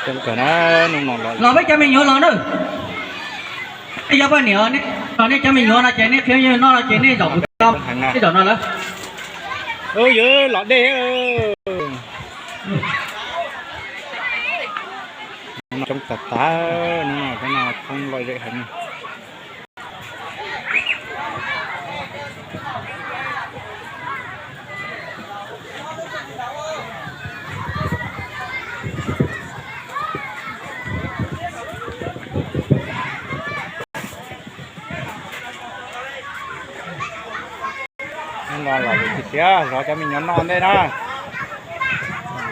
Coob kawg na, hnub no los peb cov me nyuam los na. Yog poj niam los nej cov me nyuam no ces nej khiav noj no ces nej zaum kuv, nej zaum no lawm. Ub, yuav los dej. Coob tas tas, hnub no peb no coob lom zem heev. Hnub no los lawm tiag tiag, zov cov me nyuam noj ntej na.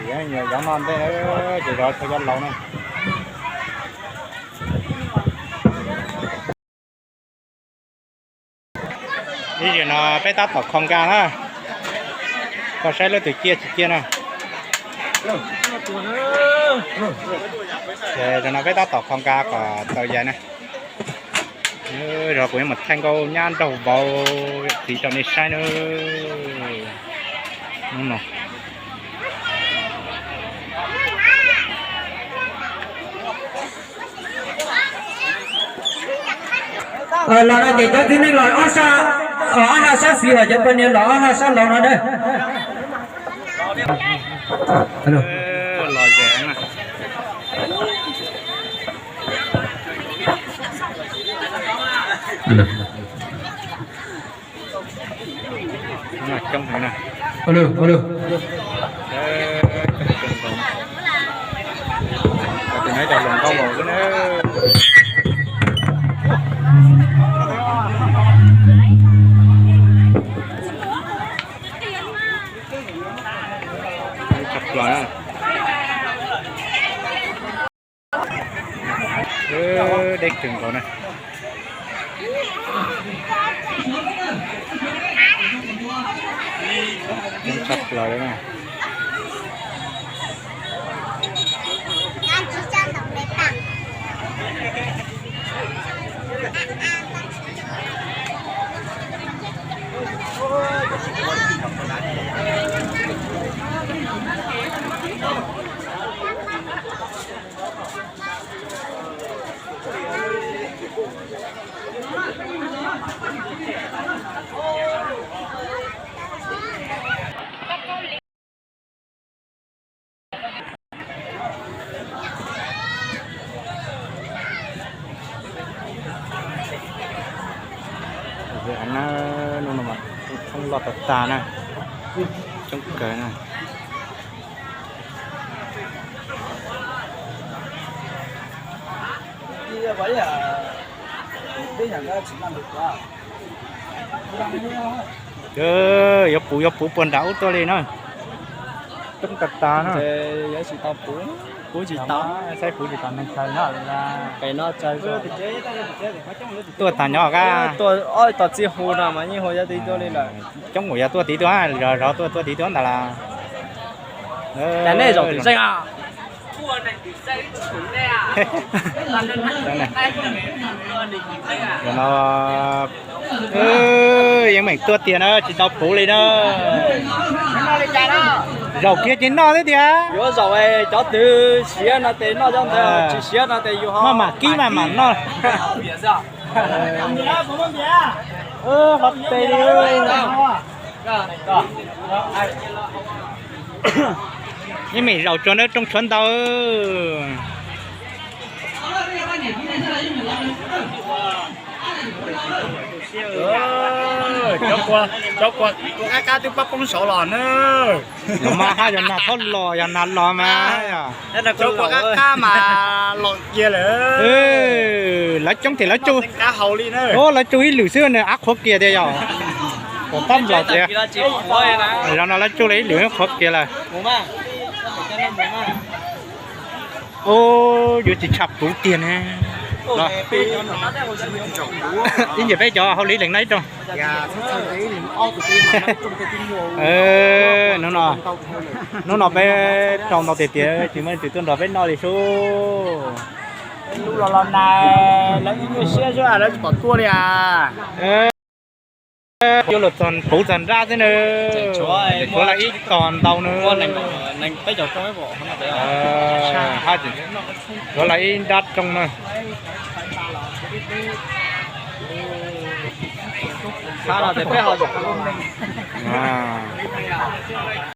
Zov me nyuam zov noj ntej na, ces zov tau cov laus na. Ib zaug no peb tab tom kho nkas na, kho saib leej twg ciaj tsis ciaj na. Ces zaum no peb tab tom kho nkas kom tau yais na. Zog kuv yuav mus thaij nkauj nyab nraug vauv txiv rau nej saib na. Hnub no los no ces cov txiv neej los ob sab, ob sab xis, cov poj niam los ob sab laus no na. Coob heev na. Tus no cov hluas nkauj laus xwb na. Tshaj plaws na. Deb kawg nkaus na. Coob tshaj plaws li na. Hnub no mas thoob loj tas tas na, coob kawg na. Yuav puv yuav puv puag nram ub tuaj li na. Coob tas tas na. Saib puv tsis tau neeg chaw no. Tuaj tag nyob qab. Ob tog txij hu no mas yeej hu yog tid tuaj li lawm. Coob kuj yog tuaj tid tuaj, zov zov tuaj tuaj tid tuaj ntag las. Nej zaum twm zeej os. Zaum no yeej meem tuaj tiag na, tsis tau puv li na. Zaum kiag ces noj xwb tiag. Yuav zaum cov twg siav no ces noj cov ntawd, tsis siav no ces yus ho maj mam kib maj mam noj. Yeej meem zaum tsuag na, rooj tshuav ntau. Cov kuag, cov kuag qab qab twb pab poob saud los na. Los mas haj yog nag thaub los, yog nag los mas. Cov kuag qab qab mas los kiag lawm. Lawv coob tiag, lawv tsuj, lawv tsuj ib lwm xwb nws av qhuav kiag tiag yog. Kuv tab nplaum tias, zaum no lawv tsuj lawv ib lwm qhuav kiag lawm. Ub, yuav tsis tshaj puv tiag ne. Ib ntsis peb cov hauj lwm lees no ib rooj. Hnub no, hnub no peb rau ntau tiag tiag, tsis muaj leej twg tuaj nrog peb noj li sub. Lub los los nag, lawv ib nyuag siab xwb lawv tsis pom tuaj li as. Yuav luag txog puv txog nrab xwb na. Tshuav lawv ib tog ntau na. Tuav los ib nrab rooj na.